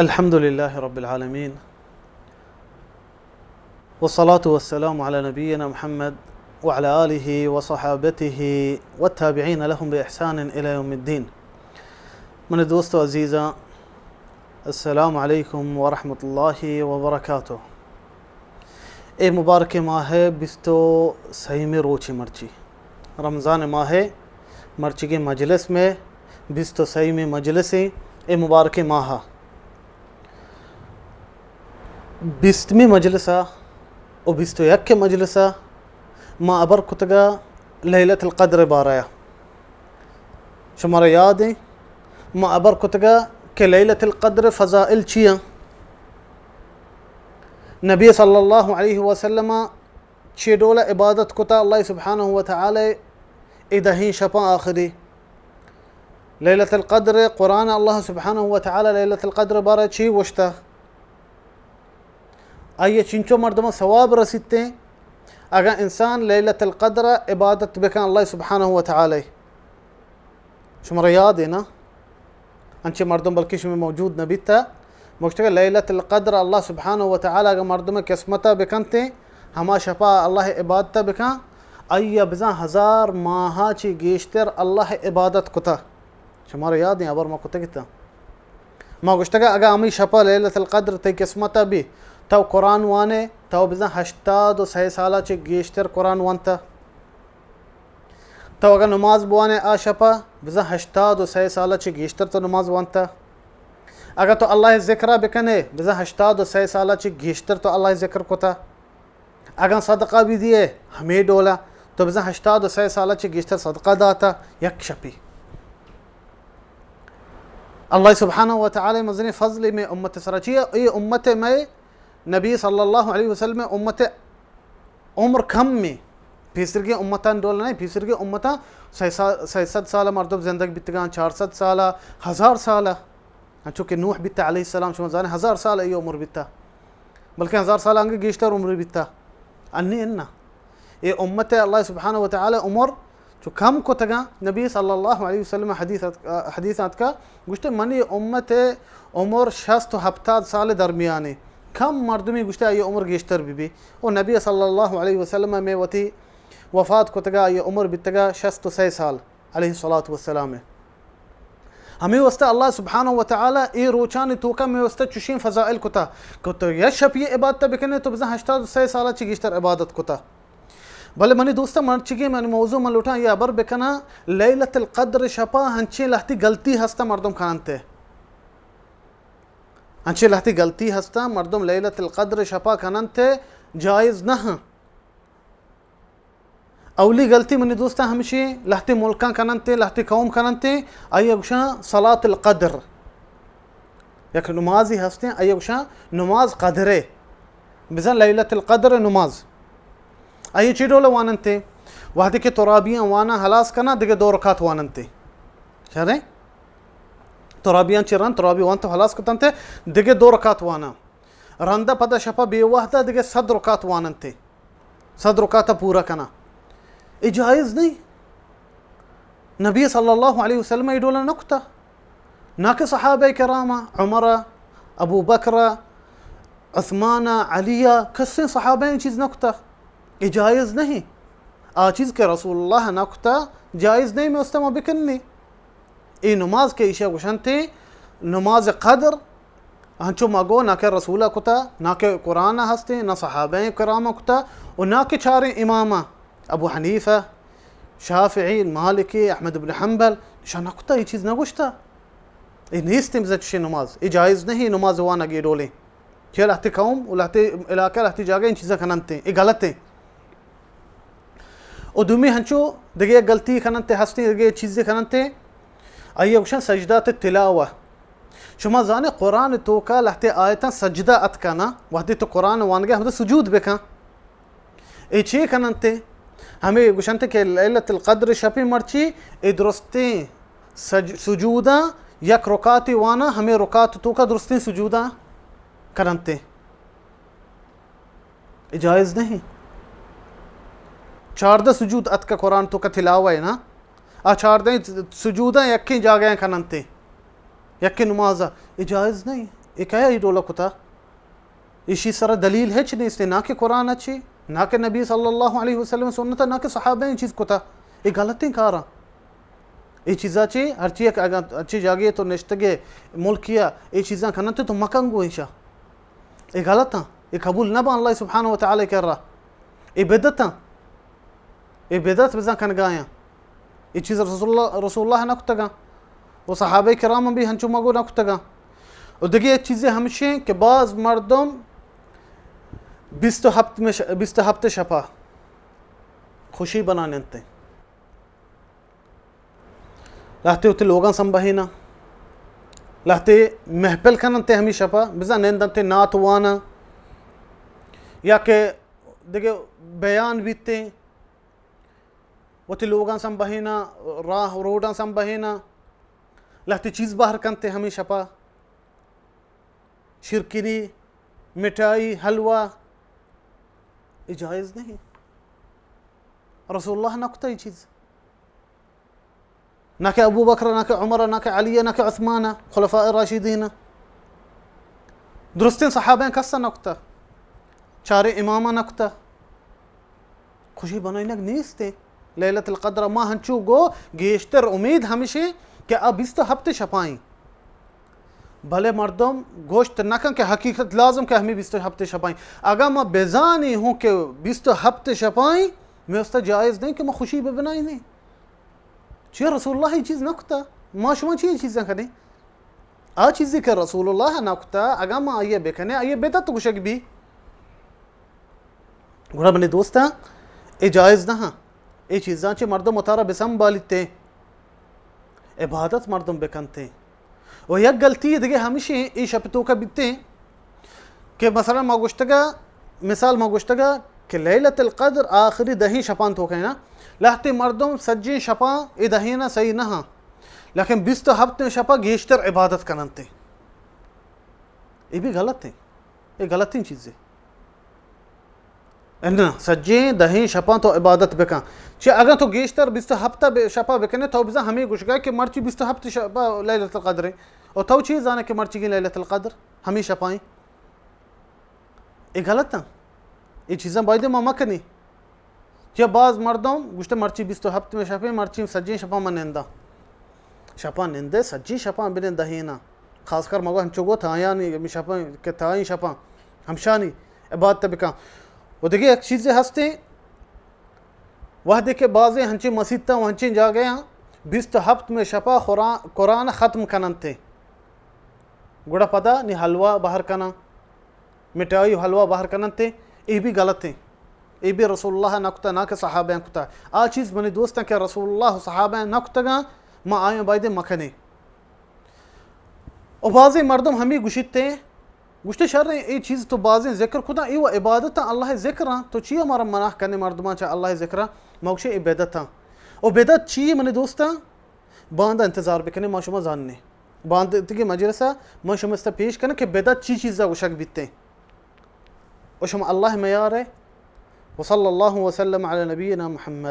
الحمد لله رب العالمين، والصلاة والسلام على نبينا محمد وعلى آله وصحابته والتابعين لهم بإحسان إلى يوم الدين. من دوست و عزیزاں، السلام علیکم ورحمۃ اللہ وبرکاتہ. اے مبارکیں ماہ ءِ بیست و سیمی روچے مرچی. رمضان ماہ ءِ مرچیگیں مجلس مئے بیست و سیمی مجلس ایں اے مبارکیں ماہ ءَ. بیستمی مجلس ءَ و بیست و یکمی مجلس ءَ ما ہبر کتگ لیلۃ القدر ءِ بارہ ءَ. شمارا یاد ایں، ما ہبر کتگ کہ لیلۃ القدر ءِ فضائل چی اَں؟ نبی صلی اللہ علیہ وسلم ءَ چے ڈول ءَ عبادت کتا اللہ سبحانہ و تعالی ءَ اے دہیں شپاں آخری؟ لیلۃ القدر ءِ قرآن ءَ اللہ سبحانہ و تعالی لیلۃ القدر ءِ بارہ ءَ چی گوشتا؟ آئی ءَ چنچو مردماں ثواب رسیتیں اگاں انسان لیلۃ القدر ءَ عبادت بکن اللہ سبحانہ و تعالی. شمارا یاد ایں نا؟ انچیں مردم بلکیں شمئے موجود نہ بیتا. گوشتگ لیلۃ القدر اللہ سبحانہ و تعالی اگاں مردم قسمت ءَ بکنتیں، ہما شپا اللہ عبادت ءَ بکن، آئی ءَ بزاں ہزار ماہ ءَ چی گیشتر اللہ عبادت کتا. شمارا یاد ایں، ہبر ما کتگ اتاں. ما گوشتگ اگاں ہمے شپا لیلۃ القدر تئی قسمت ءَ بی، تو قرآن وانے، تو بزاں ہشتاد و سئے سال ءَ چی گیشتر قرآن وانتا. تو اگاں نماز بوانے آ شپا، بزاں ہشتاد و سئے سال ءَ چی گیشتر تو نماز وانتا. اگاں تو اللہ ءِ ذکر ءَ بکنے، بزاں ہشتاد و سئے سال ءَ چی گیشتر تو اللہ ءِ ذکر کتا. اگاں صدقہ بدیے، ہمے ڈولا تو بزاں ہشتاد و سئے سال ءَ چی گیشتر صدقہ داتا یک شپی. اللہ سبحانہ و تعالی مزنیں فضل مئے امت ءِ سرا. چی اے امت مئے نبی صلی اللہ علیہ وسلم ءِ امت ءِ عمر کم ایں. پیسرگیں امتاں ڈول نہ ایں، پیسرگیں امتاں سئے سا-، سئے سد سال مردم زندگ بیتگاں، چار سد سال، ہزار سال. انچو کہ نوح بیتا علیہ السلام، شما زانے ہزار سال ای عمر بیتا، بلکہ ہزار سال انگہ گیشتر عمر بیتا. انی انا اے امت اللہ سبحانہ و تعالی عمر چو کم کتگاں. نبی صلی اللہ علیہ وسلم حدیث ات-، حدیث اتکا، گوشتے منی امت عمر شست و ہپتاد سال درمیانے. کم مردمی گوشتے آئی عمر گیشتر بی بی. و نبی صلی اللہ علیہ وسلم میں وتی وفات کتگا، آئی عمر بیتگا شست و سئے سال، علیہ الصلوۃ والسلام. ہمے واسطہ اللہ سبحانہ و تعالی اے روچانی توکا مئے واسطہ چشیں فضائل کتا کہ تو یک شپی عبادت بکنے تو بزاں ہشتاد و سئے سال چی گیشتر عبادت کتا. بلے منی دوستاں، مرچیگیں منی موضوع من لوٹاں اے ہبر بکناں، لیلۃ القدر شپا ہنچیں لہتی غلطی ہستا مردم کننتے. ہنچیں لہتی غلطی ہستا مردم لیلۃ القدر شپا کننتے، جائز نہ. اولی غلطی منی دوستاں ہمشی، لہتے ملکاں کننتے، لہتے قوم کننتے، آئی گوشاں صلاۃ القدر. یک نمازی ہستیں، آئی گوشاں نماز قدرے، بزاں لیلۃ القدر نماز. آئی چی ڈول واننتے؟ وہدے کہ ترابیاں وانا ہلاس کنا، دگہ دو رکعت واننتے. شریں؟ ترابیاں چی رن، ترابی وانت ہلاس کتنتے، دگہ دو رکعت وانا. رندا پدا شپا بے وہدا دگہ صد رکعت واننتے. صد رکعت پورا کنا. اے جائز نہیں. نبی صلی اللہ علیہ وسلم اے ڈولا نہ کتا. نہ کہ صحابہ کرام، عمر، ابو بکر، عثمان، علی، کسیں صحابہ اے چیز نہ کتا. اے جائز نہیں. آ چیز کہ رسول اللہ نہ کتا، جائز نہیں مئے واسطہ ما بکنی. اے نماز کہ ایشی گوشنتے نماز قدر، انچو مگو نہ کہ رسول کتا، نہ کہ قرآن ہستیں، نہ صحابہ کرام کتا، و نہ کہ چاریں امام ابو حنیفہ، شافعی، مالکی، احمد بن حنبل، شاہ نہ کتا، اے چیز نہ گوشتا. اے نیست بزاں چشیں نماز، اے جائز نہیں نماز وانگی ڈولیں. چہ لہتے قوم و لہتے علاقہ، لہتے جاگہ این چیزاں کننتے، اے غلطیں. و دومی ہنچو دگہ یک غلطی کننتے ہستیں، دگہ یک چیزے کننتے، آئی گوشن سجدات تلاوہ. شما زانے قرآن توکا لہتے آیتاں سجدہ اتکا نا، وہدے تو قرآن وانگے ہمدا سجود بکن. اے چے کننتے؟ ہمے گوشنتے کہ لیلۃ القدر شپی مرچی، اے درستیں سج-، سجوداں یک رکعتی وانا، ہمے رکعت توکا درستیں سجوداں کننتے. اے جائز نہیں. چاردہ سجود اتکا قرآن توکا تلاوہ نا، آ چاردہ سجوداں یکیں جاگہ کننتے، یکیں نمازا، اے جائز نہیں. اے کیا اے ڈولا کتا؟ ایشی سرا دلیل ہچ نیست، نہ کہ قرآن اچی، نہ کہ نبی صلی اللہ علیہ وسلم سنت، نہ کہ صحابہ ایں چیز کتا۔ اے غلطیں کاراں۔ اے چیزا چی ہرچی یک اگاں اچی جاگے تو نشتگے ملکیا اے چیزاں کننتے تو مکن گو ایشا۔ اے غلطاں، اے قبول نہ باں اللہ سبحانہ و تعالی کرا۔ اے بدعتاں۔ اے بدعت بزاں کنگایاں۔ اے چیز رسول اللہ، رسول اللہ نہ کتگاں۔ و صحابہ کرام بھی ہنچو مگو نہ کتگاں۔ و دگہ یک چیزے ہمشیں کہ باز مردم بیست و ہپت میں ش-، بیست و ہپت شپا خوشی بناننتے۔ لہتے وتی لوگاں سنبہینا۔ لہتے محفل کننتے ہمی شپا۔ بزاں نندنتے نعت وانا۔ یا کہ دگہ بیان بیتے۔ وتی لوگاں سنبہینا، راہ روڈاں سنبہینا، لہتے چیز بہر کنتے ہمے شپا، شیرکنی، مٹھائی، حلوہ، اے جائز نہیں۔ رسول اللہ نہ کتا اے چیز۔ نہ کہ ابو بکر، نہ کہ عمر، نہ کہ علی، نہ کہ عثمان، خلفاء راشدین۔ درستیں صحابہ کس نہ کتا۔ چاریں امام نہ کتا۔ خوشی بنائینگ نیست۔ لیلۃ القدر ما ہنچو گو گیشتر امید ہمشی کہ آ بیست و ہپت شپائیں۔ بلے مردم گوشت نہ کن کہ حقیقت لازم کہ ہمیں بیست و ہپت شپائیں۔ اگاں ما بزانی ہوں کہ بیست و ہپت شپائیں، میں است جائز نہیں کہ ما خوشی بہ بنائینیں۔ چیا رسول اللہ اے چیز نہ کتا؟ ما شما چی چیزاں کنیں؟ آ چیزی کہ رسول اللہ نہ کتا، اگاں ما آئیے بکنیں، آئیے بدعت گوشگ بی۔ گڑا منی دوستاں، اے جائز نہ ہاں۔ اے چیزاں چہ مردم وتارا بسنبالیتے، عبادت مردم بکنتے۔ و یک غلطی دگہ ہمشی اے شپ توکا بیتے کہ مثلاً ما گوشتگا، مثال ما گوشتگا کہ لیلۃ القدر آخری دہیں شپان توکا ہے نا، لہتے مردم سجیں شپان اے دہیں نا صحیح نہ ہاں، لیکن بیست و ہپت شپا گیشتر عبادت کننتے۔ اے بھی غلط ہے، اے غلطیں چیزے۔ اناں سجیں دہیں شپاں تو عبادت بکن۔ چہ اگاں تو گیشتر بیست و ہپت بہ-، شپا بکنے، تو بزاں ہمے گوشگا کہ مرچی بیست و ہپت شپا لیلۃ القدر ہے۔ اور تو چی زانے کہ مرچی کی لیلۃ القدر ہمے شپائیں؟ اے غلط ہیں۔ اے چیزاں باید ما مکنی۔ چہ باز مردم گوشتے مرچی بیست و ہپت میں شپیں، مرچی سجیں شپاں من ننداں۔ شپاں نندے، سجیں شپاں بنندہ ہینا۔ خاص کر مگو ہنچو گو تایانی شپاں کہ تائیں شپاں ہمشانی عبادت بکن۔ و دگہ یک چیزے ہستیں، وہدے کہ بازیں ہنچیں مسیتاں و ہنچیں جاگہاں بیست و ہپت میں شپا قرآن، قرآن ختم کننتے، گڑا پدا نی حلوہ بہر کناں، مٹھائی و حلوہ بہر کننتے، اے بھی غلطیں۔ اے بھی رسول اللہ نہ کتا، نہ کہ صحابہ کتا۔ آ چیز منی دوستاں کہ رسول اللہ و صحابہ نہ کتگاں، ما آیاں بایدیں مکنیں۔ و بازیں مردم ہمے گوشیت، گوشتے، شر ایں، اے چیز تو بازیں ذکر کتاں، اے و عبادتاں، اللہ ذکراں، تو چیا مارا منع کنے مردماں چہ اللہ ذکراں؟ ما گوشے اے بدعتاں۔ و بدعت چی منی دوستاں؟ باندا انتظار بکنے، ما شما زاننے۔ باندتگی مجلسا ما شما استا پیش کنے کہ بدعت چی چیزا گوشگ بیتے۔ و شما اللہ میارے۔ وصلی اللہ وسلم علی نبینا محمد۔